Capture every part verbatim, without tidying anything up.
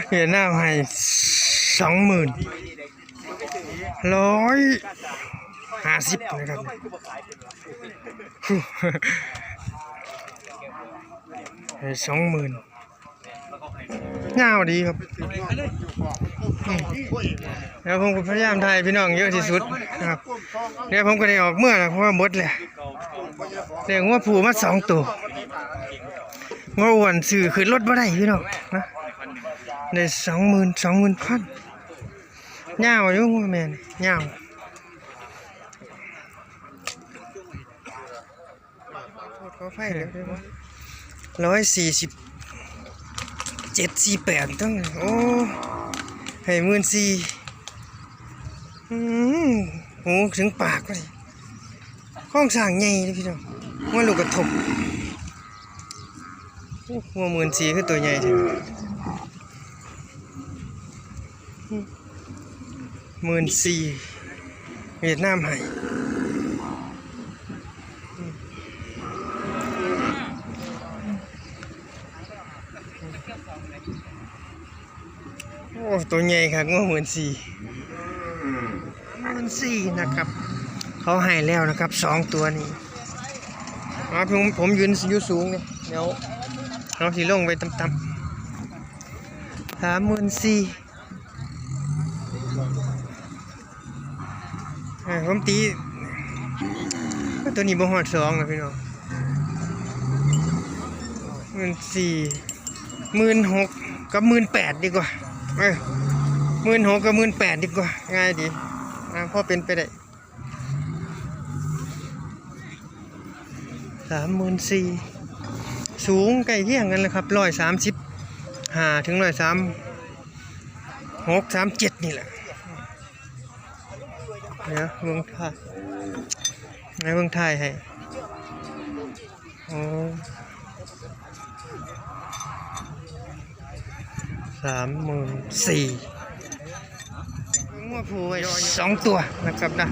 เวียดนามให้สองหมื่นร้อยห้าสิบนะครับ ให้สองหมื่น ยาวดีครับ อืม แล้วผมก็พยายามถ่ายพี่น้องเยอะที่สุดนะครับ เดี๋ยวผมก็ได้ออกเมื่อนะ เพราะว่าหมดเลย ได้งัวผู้มาสองตัว งัวอ้วนซื้อขึ้นรถบ่ได้พี่น้องนะ ได้สองหมื่น สองหมื่นพัน ยาวอยู่งัวแม่นี่ ยาว ขออภัยเด้อ ร้อยสี่สิบเจ็ด สี่แปด ต้อง โอ้ ให้หมื่นสี่ อืม หูถึงปากก็ดิ โครงสร้างใหญ่เลยพี่น้อง ว่าลูกกระทบ โอ้ หัวหมื่นสี่คือตัวใหญ่แท้ หมื่นสี่ เวียดนามให้ โอ้ ตัวใหญ่ครับ งัวหมื่นสี่ หมื่นสี่ นะครับ เขาให้แล้วนะครับ สองตัวนี้ อ๋อ ผม ผมยืนอยู่สูงเนี่ย เดี๋ยว เราสิลงไปต่ำๆ สามหมื่นสี่ เออ ผมตี ตัวนี้บ่ฮอดสองนะพี่น้อง หมื่นสี่ หมื่นหก กับ หมื่นแปด ดีกว่า เออ หมื่นหก กับ หมื่นแปด ดีกว่า ง่ายดี อ่า พอเป็นไปได้ สามหมื่นสี่ สูงใกล้เคียงกันเลยครับ ร้อยสามสิบห้า ถึง ร้อยสามหก สามเจ็ด นี่แหละ เดี๋ยวเบิ่งถ่าย ให้เบิ่งถ่ายให้ โอ้ สามหมื่นสี่ งัวผู้ไว้สองตัวนะครับนะ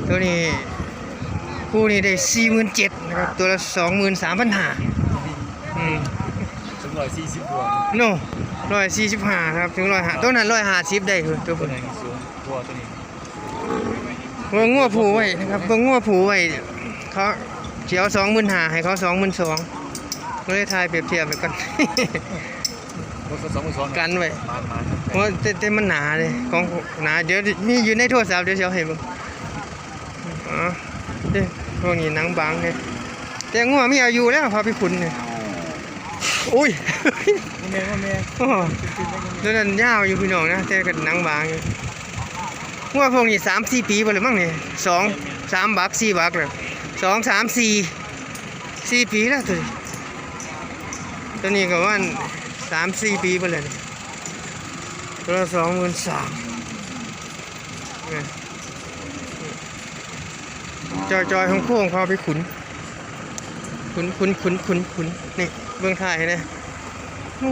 ตัวนี้ คู่นี้ได้ สี่หมื่นเจ็ด นะครับ ตัวละ สองหมื่นสามพันห้า อืม ถึง ร้อยสี่สิบ ตัว โน่ ร้อยสี่สิบห้า ครับ ถึง ร้อยห้า ตัวนั้น ร้อยห้าสิบ ได้คือตัว ตัวไหนสูงกว่าตัวนี้ เบิ่งงัวผู้ไว้นะครับ เบิ่งงัวผู้ไว้ เขาสิเอา สองหมื่นห้า ให้เขา สองหมื่นสอง ก็เลยถ่ายเปรียบเทียบไปก่อน รถก็ สองหมื่นสอง กันไว้ มา มา เพราะว่าแต่ แต่มันหนาเลย ของหนา เดี๋ยวมีอยู่ในโทรศัพท์ เดี๋ยวสิเอาให้เบิ่ง อ๋อ เด้ พวกนี้หนังบางเลย แต่งัวมีอายุแล้ว พาไปขุนเนี่ย อุ้ย บ่แม่น บ่แม่น โอ้ ตัวนั้นยาวอยู่พี่น้องนะ แต่ก็หนังบางอยู่ งัวพวกนี้ สามสี่ ปีไปเลยมั้งเนี่ย สอง สามบัก สี่บักเลย สอง สาม สี่ สี่ ปีแล้วตัวนี้ ตัวนี้ก็ว่า สามสี่ ปีไปเลย ตัวละ สองหมื่นสาม เนี่ย จอยๆ ของโค้งพาไปขุน ขุน ขุน ขุน ขุน ขุน นี่ เบิ่งถ่ายนะ โอ้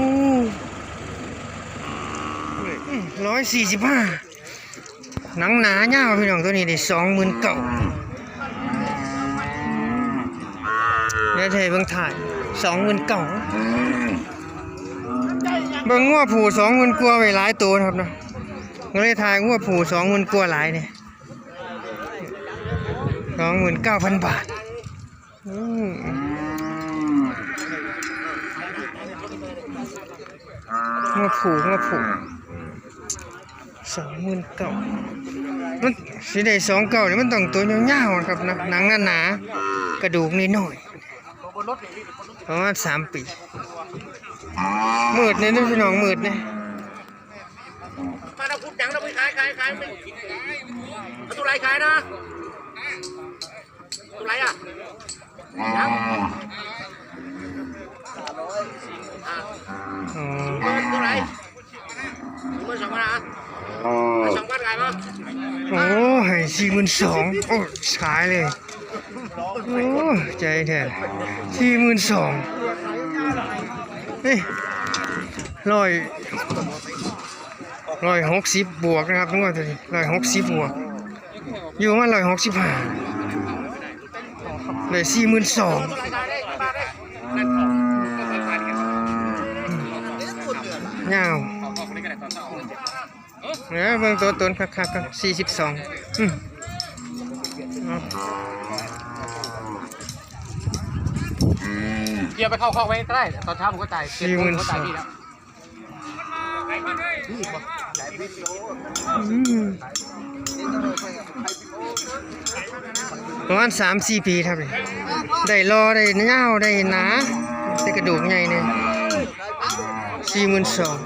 ร้อยสี่สิบห้า หนังหนายาวพี่น้อง ตัวนี้ได้ สองหมื่นเก้า เดี๋ยวให้เบิ่งถ่าย สองหมื่นเก้า เบิ่งงัวผู้ สองหมื่นกว่าไว้หลายตัวนะครับนะ ก็เลยถ่ายงัวผู้ สองหมื่นกว่าหลายเนี่ย สองหมื่นเก้าพันบาท อืม งัวผู้ งัวผู้ สองหมื่นเก้า มันสิได้ สองเก้า นี่มันต้องตัวยาวๆ ครับนะ หนังหนาๆ กระดูกน้อยๆ ประมาณ สาม ปี มืดเนี่ยนะพี่น้อง มืดเนี่ย มาแล้วพูดดังแล้วไปขาย ขาย ขาย ไม่ เอาตัวไหนขายนะ ตัวไหนอ่ะ ยัง อ่ะ อ๋อ ตัวไหน หมื่นสองพันอ่ะ สองพันขายปะ โอ้ ให้ สี่หมื่นสอง โอ้ ขายเลย โอ้ ใจแท้ สี่หมื่นสอง เฮ้ย ร้อย ร้อยหกสิบ บวกนะครับ นึกว่าตัวนี้ ร้อยหกสิบ บวก อยู่ประมาณ ร้อยหกสิบห้า ได้ สี่หมื่นสอง ตัวไหนขายได้ มาได้ นั่น ตัวไหนขายได้ ยาว เออ เบิ่งตัวตนคักๆครับ สี่สิบสอง อืม เอา เดี๋ยวไปเข้าคอกไว้ก็ได้ ตอนเช้าผมก็จ่ายเจ็ด สี่หมื่นสอง โมงผมก็จ่ายพี่แล้ว อืม ประมาณสามสี่ปีครับนี่ ได้หล่อได้ยาวได้หนา แต่กระดูกใหญ่เนี่ย สี่หมื่นสอง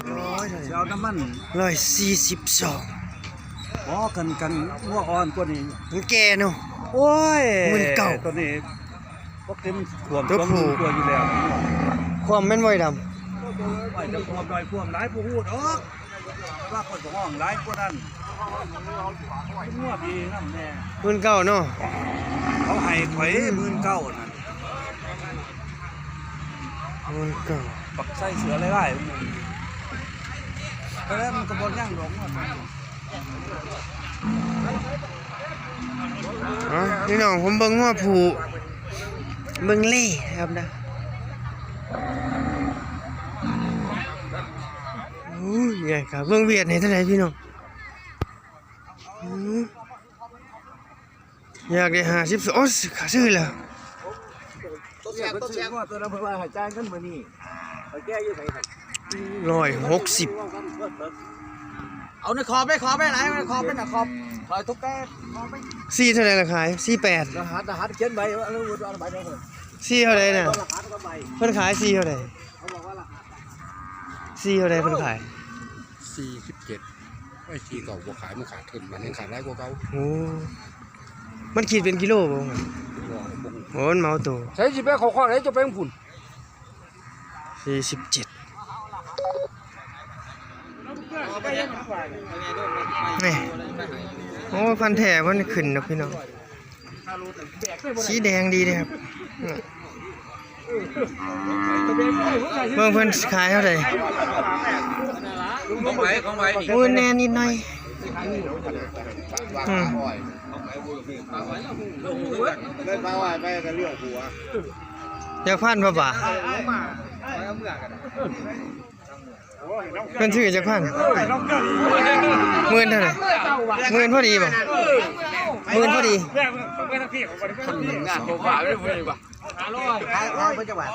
สิเอาน้ำมัน ร้อยสี่สิบสอง อ๋อกันกันงัวอ่อนกว่านี้ มันแก่เนาะ โอ้ย หมื่นเก้า ตัวนี้พวกเต็มขวม ตัวผู้ ตัวอยู่แล้ว ความแม่นบ่อยด ไปจะขวมหน่อยขวมหลายผู้ฮูดออกว่าคนก็ห้องหลายกว่านั้นงัวดีนั่นแน่ ำหมื่นเก้าเนาะ เขาให้ข่อยหมื่นเก้านั่น หมื่นเก้า ปักใส่เสือไล่ๆมันก็แล้วมันก็บ่ย่างหลงมัน อ๋อพี่น้องผมเบิ่งงัวผู้เบิ่งเล่ครับนะอู้ยใหญ่ครับเบิ่งเวียดให้เท่าไหร่พี่น้องอู้ยอยากได้ห้าสิบสองโอ้ยขาซื้อแล้ว ตัวเสียตัวเสียตัวนั้นเพิ่นว่าให้จ่ายเงินมื้อนี้ไปแก้อยู่ไสครับ ร้อยหกสิบ เอาในขอบไปขอบไปไหนในขอบไปนะขอบขอบทุกแก้ขอบไป สี่เท่าไหร่ละขายสี่แปด รหัสรหัสเขียนใบว่ารู้ว่าใบเดียวกัน สี่เท่าไหร่น่ะ รหัสก็ใบ เพิ่นขายสี่เท่าไหร่ เขาบอกว่ารหัส สี่เท่าไหร่เพิ่นขาย สี่สิบเจ็ดไอ้สี่เก่าบ่ขายมันขาดทุนมันยังขาดหลายกว่าเก่า โอ้มันขีดเป็นกิโลบ่โอ้มันเหมาตัว ใช้สิไปเขาข้อไหนจะไปของคุณ สี่สิบเจ็ดนี่โอ้พันธุ์แท้เพิ่นขึ้นดอกพี่น้องสีแดงดีเลยครับเบิ่งเพิ่นขายเท่าไหร่ ของไหวของไหวนี่ หมื่นแน่นิดหน่อยอืม เล่นมาไหวไปกันเรื่องหัว อยากพันบ่บ่าเพิ่นซื้อจักพันหมื่นเท่าไหร่หมื่นพอดีบ่หมื่นพอดี งานผมว่าไม่ได้พูดเลยว่ะ ขายออกไปจังหวัด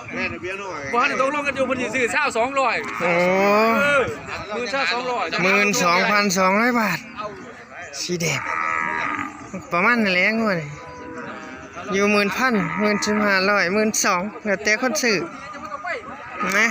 เพราะตกลงกันอยู่มันซื้อเช้าสองร้อย โอ้ หมื่นเช้าสองร้อย หมื่นสองพันสองร้อยบาท สีแดง ประมาณนั้นแหละงวดนี้อยู่หมื่นพันหมื่นสิบห้าร้อยหมื่นสองแล้วแต่คนซื้อนะ